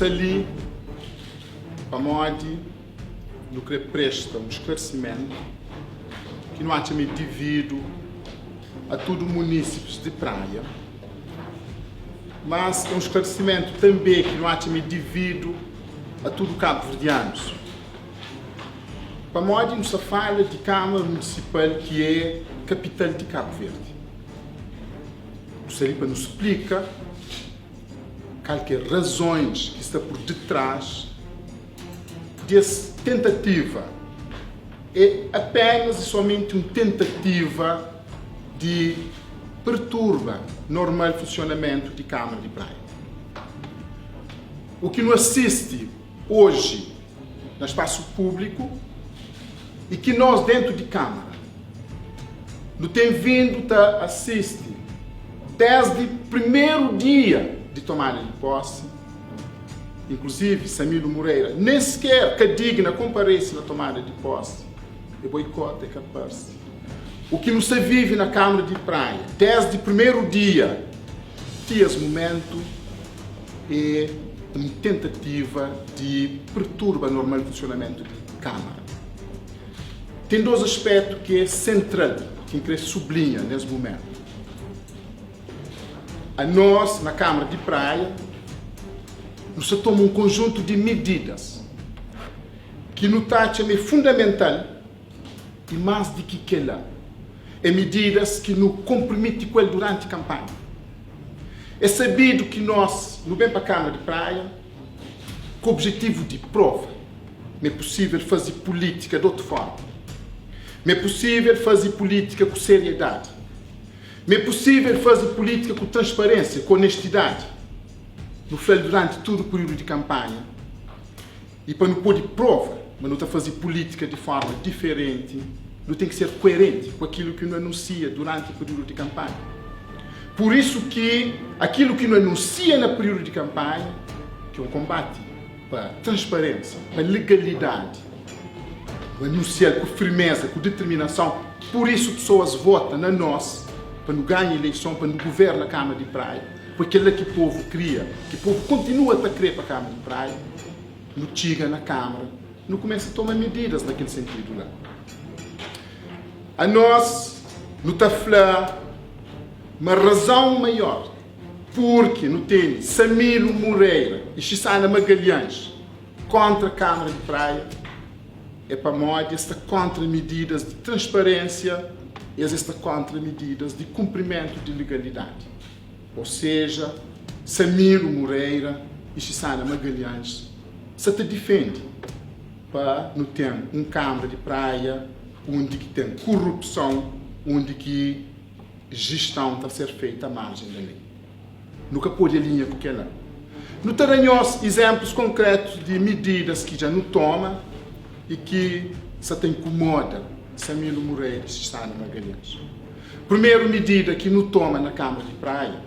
sta li pamodi nu kre presta un sklarsimentu ki nu atxa ma é dividu a tudu munísipis di Praia, mas é un sklarsimentu tanbe ki nu atxa ma é dividu a tudu kabuverdianus. Pamodi nu sta fala di Kámara Munisipal ki é kapital di Kabu Verdi. Nu sta li pa nu splika kal ki é razões ki sta pur detrás di es tentativa. É apenas e somenti un tentativa di perturba normal funsionamentu di Kámara di Praia. U ki nu asisti oji na spasu públiku i ki nos dentu di Kámara nu ten vindu ta asisti desdi primeru dia di tomada di posi, inkluzivi Samilo Moreira nen siker ka digna konparese na tomada di posi, e boikota, e ka parse. U ki nu sta vive na Kámara di Praia desdi primeru dia ti es mumentu é un tentativa di perturba normal funsionamentu di Kámara. Ten dos aspétu ki é sentral ki N krê sublinha nes mumentu. Anos, na Kámara di Praia, nu sta toma un konjuntu di mididas ki nu ta atxa ma é fundamental i más di ki kel-la, é mididas ki nu konpromiti ku el duranti kanpanha. É sabidu ki nos nu ben pa Kámara di Praia ku objetivu di prova ma é pusível faze pulítika di otu forma, ma é pusível faze pulítika ku seriedadi, ma é pusível faze pulítika ku transparênsia, ku onestidadi. Nu fla-l duranti tudu períudu di kanpanha i pa nu pode prova ma nu ta faze pulítika di forma diferenti, nu ten ki ser kuerenti ku akilu ki nu anunsia duranti períudu di kanpanha. Pur isu ki akilu ki nu anunsia na períudu di kanpanha, ki é un konbati pa transparênsia, pa legalidadi, nu anunsia-l ku firmeza, ku determinason. Pur isu pesoas vota na nos pa nu ganha ileison, pa nu governa Kâmara di Praia. Foi kel-la ki povu kria, ki povu kontinua ta kre pa Kâmara di Praia. Nu txiga na Kâmara, nu kumesa toma medidas na kel sentidu la. Anos nu ta fla ma razãu maior purki nu tene Samilo Moreira i Xisana Magalhães kontra Kâmara di Praia é pamodi es sta kontra medidas di transparênsia, es es sta kontra medidas di kunprimentu di legalidadi. Ou seja, Samilo Moreira i Xisana Magalhães sa ta difende pa nu ten un Kâmara di Praia undi ki ten kurupson, undi ki jistãu ta ser feita à marjen da lei. Nu ka pode alinha ku kel-la. Nu ta da nhos izenplus konkretus di mididas ki dja nu toma i ki sa ta inkumoda Samilo Moreira i Xisana Magalhães. Primeru midida ki nu toma na Kâmara di Praia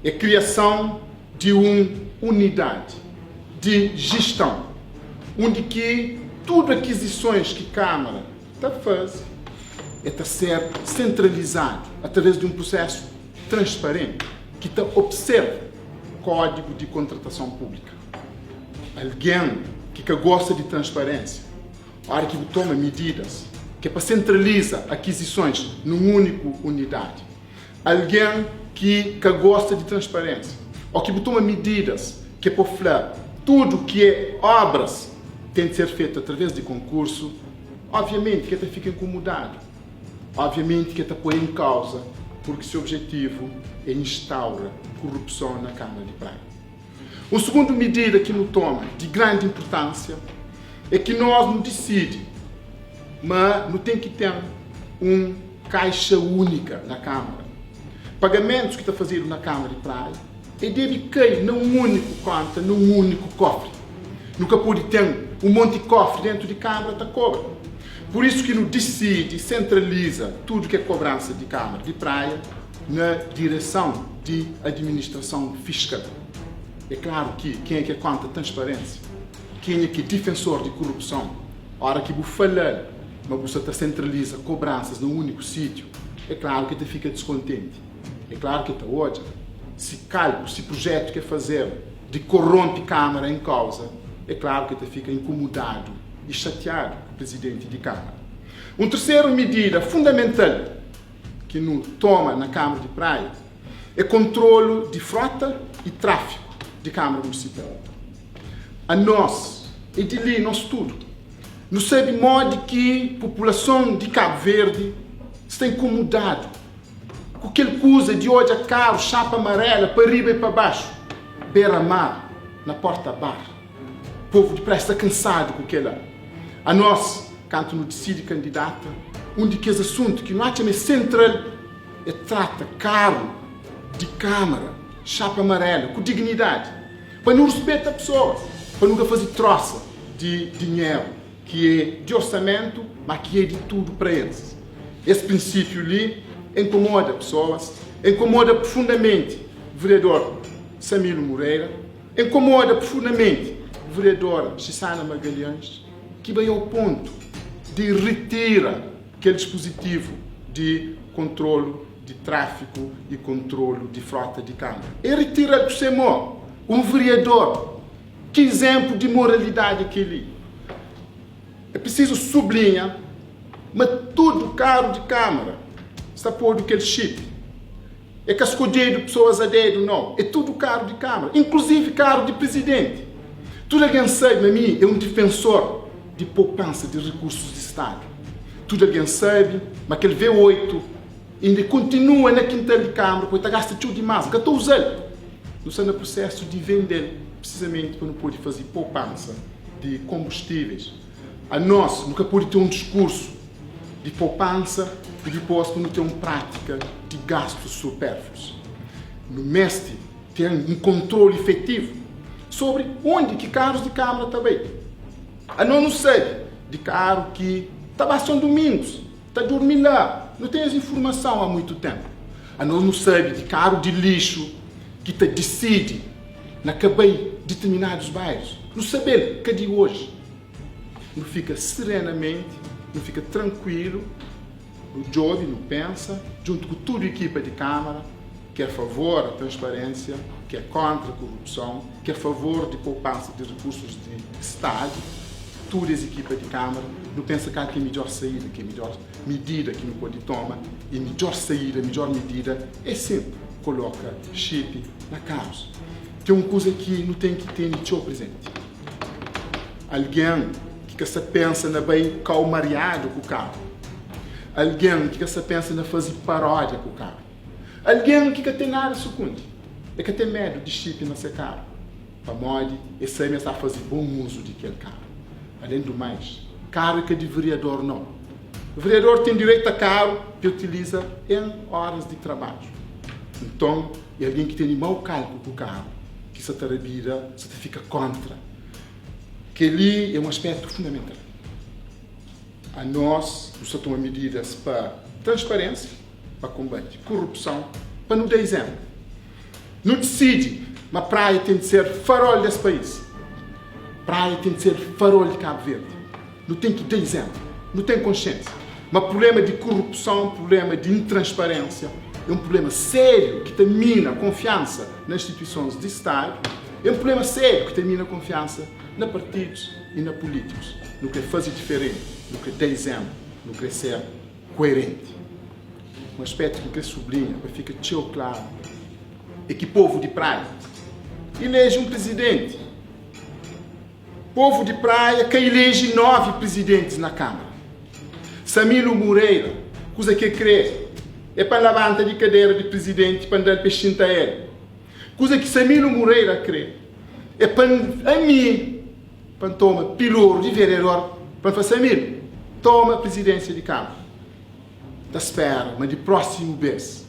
é kriason di un unidadi di jistãu undi ki tudu akizisons ki Kâmara ta faze é ta ser sentralizadu através di un prusésu transparenti ki ta observa Kódigu di Kontratason Públika. Algen ki ka gosta di transparénsia, óra ki bu toma mididas ki é pa sentraliza akizisons nun úniku unidadi. Algen ki ka gosta di transparénsia, ó ki bu toma mididas ki é pa fla tudu ki é obras ten di ser fetu através di konkursu, obviamenti ki el ta fika inkomodadu. Obviamenti ki el ta poi en kauza purki se objetivu é instaura kurupson na Kâmara di Praia. Un sugundu midida ki nu toma di grandi inpurtánsia é ki nos nu disidi ma nu ten ki ten un kaixa únika na Kâmara. Pagamentus ki ta fazedu na Kâmara di Praia e debe kai na un úniku kónta, na un úniku kófri. Nu ka pode ten un monti kófri déntu di Kâmara ta kobra. Pur isu ki nu disidi sentraliza tudu ki é kobransa di Kâmara di Praia na direson di administrason fiskal. É klaru ki kenha ki é kóntra transparénsia, kenha ki é difensor di kurupson, óra ki bu fala-l ma bu sa ta sentraliza kobransas na un úniku sítiu, é klaru ki el ta fika diskontenti. É klaru ki el ta odja si kalku, si prujétu ki el fazeba. di korronpi Kámara en kauza, é klaru ki el ta fika inkomodadu i xatiadu ku Prizidenti di Kámara. Un terseru midida fundamental ki nu toma na Kámara di Praia é kontrolu di frota i tráfiku di Kámara Munisipal. Anos é di li, nos tudu, nu sabe modi ki populason di Kabu Verdi sta inkomodadu ku kel kuza di odja karu xapa amarela pa riba i pa baxu, bera mar, na porta bar. Povu di Praia sta kansadu ku kela. Anos, kantu nu disidi kandidata, un di kes asuntu ki nu atxa ma é sentral é trata karu di Kámara xapa amarela ku dignidadi, pa nu ruspeta pesoas, pa nu ka faze trosa di dinheru ki é di orsamentu, má ki é di tudu praenses. Es prinsípiu li inkomoda pesoas, inkomoda profundamenti vereador Samilo Moreira, inkomoda profundamenti vereadora Chissana Magalhães, ki bai ao pontu di ritira kel dispuzitivu di kontrolu di tráfiku i kontrolu di frota di Kámara. E ritira-l ku se mô. Un vereador Ki izénplu di moralidadi é kel-li? É prisizu sublinha ma tudu karu di kámara sta podu kel xip. É ka skodjedu pesoas a dedu, nau. É tudu karu di kámara, inkluzivi karu di prizidenti. Tudu algen sabe ma mi é un difensor di poupansa di rikursus di Stadu. Tudu algen sabe ma kel V8 inda kontinua na kintal di kámara poi ta gasta txeu dimás. N ka ta uza-l. Nu sta na prusésu di vende-l prisizamenti pa nu pode faze poupansa di konbustíveis. Anos, nu ka pode ten un diskursu di poupansa i dipôs pa nu ten un prátika di gastus supérflus. Nu meste ten un kontrolu ifetivu sobri undi ki karus di kámara ta bai. Anos nu sabe di karu ki ta ba Son Dumingus. Ta durmi la. Nu ten es informason a muitu tenpu. Anos nu sabe di karu di lixu ki ta disidi na ka bai diterminadus bairus. Nu sabe-l ka di oji. Nu fika serenamenti, nu fika trankuilu, nu djobe, nu pensa, djuntu ku tudu ekipa di Kámara, ki é a favor di transparênsia, ki é kóntra korupson, ki é a favor di poupansa di rikursus di Stadu, tudu es ekipa di Kámara, nu pensa kal ki é midjór saída, ki é midjór midida ki nu pode toma, i midjór saída, midjór midida é sin koloka xipi na karus. Ten un kuza ki nu ten ki tene txeu prezenti, algen ki ka sta pensa na bai kau mariadu ku karu, algen ki ka sta pensa na faze paródia ku karu, Algen ki ka ten nada sukundi, e ka ten medu di xipi na se karu, pamodi e sabe ma e sta faze bon uzu di kel karu. Alen du mais, karu e ka di veriador nau. Veriador ten direitu a karu pa e utiliza en oras di trabadju. Nton, e algen ki tene mau kalku ku karu ki sa ta rabida, sa ta fika kontra. Kel-li e un aspetu fundamental. Anos, nu sta toma mididas pa transparensia. pa konbati korupson, pa nu da izénplu. Nu disidi ma Praia ten di ser farol des país. Praia ten di ser farol di Kabu Verdi. Nu ten ki da izénplu. Nu ten konsiénsia ma prubléma di korupson, prubléma di intransparénsia é un prubléma sériu ki ta mina konfiansa na instituisons di Stadu, é un prubléma sériu ki ta mina konfiansa na partidus i na pulítikus. Nu kre faze diferenti, nu kre da izénplu, nu kre ser Koerenti. Un aspétu ki N kre sublinha pa fika txeu klaru é ki povu di Praia ileje un prizidenti. Povu di Praia ka ileje 9 prizidentis na Kámara. Samilo Moreira, kuza ki e kre é pa N labanta di kadera di prizidenti pa N da-l pa e xinta el. Kuza ki Samilo Moreira kre é pa N, ami, pa N toma piloru di vereador pa N fla, Samilo, toma prizidénsia di Kámara. N ta spera ma di prósimu bês,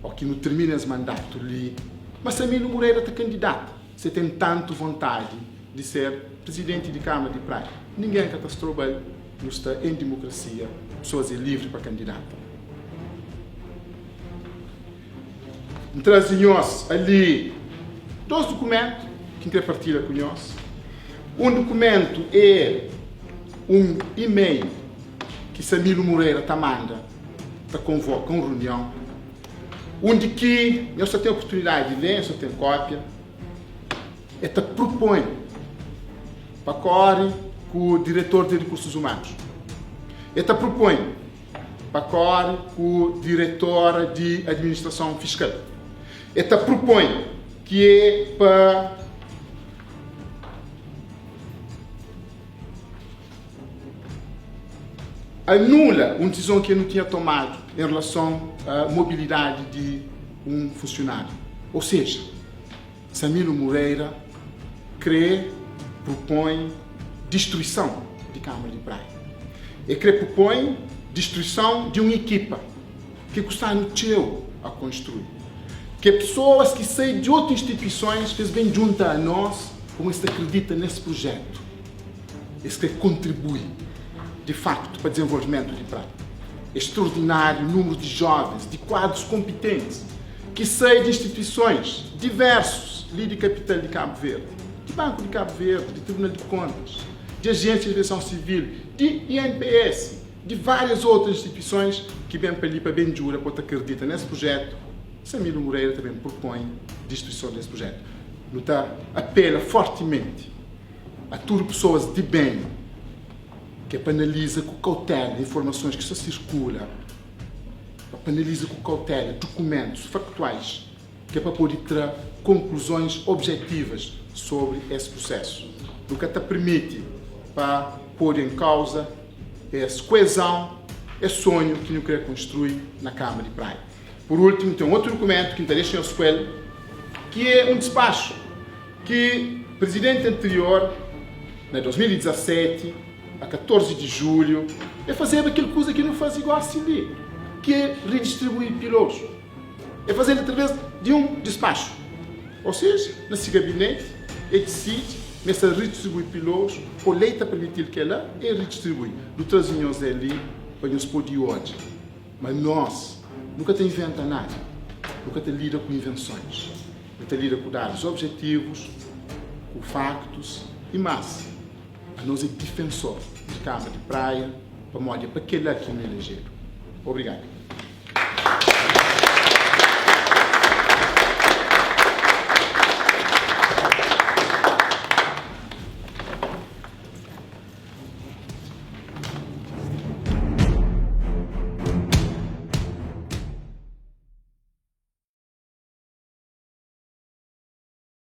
ó ki nu tirmina es mandatu li, ma Samilo Moreira ta kandidata, si e ten tantu vontadi di ser prizidenti di Kámara di Praia. Ningen ka ta stroba-l, nu sta en dimokrasia, pesoas é livri pa kandidata. N traze nhos ali dos dukumentu ki N kre partilha ku nhos. Un dukumentu é un e-mail ki Samilo Moreira ta manda ta konvoka un runion undi ki nhos ta ten oportunidadi di lé, nhos ta ten kópia. E ta prupõe pa kóre ku diretor di rikursus umanus. E ta prupõe pa kóre ku diretora di administrason fiskal. E ta prupõe ki é pa. Anula un disizon ki nu tinha tomadu en relason a mobilidadi di un funsionáriu. Ou seja, Samilo Moreira krê prupõe distruison di Câmara di Praia. E krê prupõe distruison di un ekipa ki kusta-nu txeu a konstrui, ki é pesoas ki sai di otu instituisons pa es ben djunta a nos, komu es ta kridita nes prujetu. Es krê kontribui di faktu pa dizenvolvimentu di Praia. Extraordináriu númeru di jovens, di kuadrus konpitentis ki sai di instituisons diversus li di kapital di Kabu Verdi, di Banku di Kabu Verdi, di Tribunal di Kontas, di Ajénsia di Aviason Sivil, di INPS, di várias otus instituisons ki ben pa li pa ben djuda pa ta kridita nes prujetu. Samilo Moreira ta ben prupõe distruison des prujetu. Nu ta apela fortimenti a tudu pesoas di ben ki é pa analiza ku kautela informasons ki sta sirkula, pa analiza ku kautela dukumentus faktuais ki é pa pode tra konkluzons objetivas sobri es prusesu. Nu ka ta pirmiti pa podu en kauza es kuezon, es sonhu ki nu kre konstrui na Kama di Praia. Pur ultimu, ten otu dukumentu ki N ta dexa nhos ku el, ki é un dispaxu ki prizidenti anterior, na 2017, a 14 di julhu, e fazeba kel kuza ki nu faze gosi li, ki é ridistribui pilotus. E faze-l através di un dispaxu. Ou seja, na si gabineti, e disidi ma e sta ridistribui pilotus, ô lei ta permiti-l kel-la, e ridistribui. Nu traze nhos el li pa nhos pode odja ma nos nu ka ta inventa nada, nu ka ta lida ku invensons. Nu ta lida ku dadus objetivus, ku faktus i más, anos é difensor di Kama di Praia pamodi é pa kel-la ki nu elejedu. Obrigadu.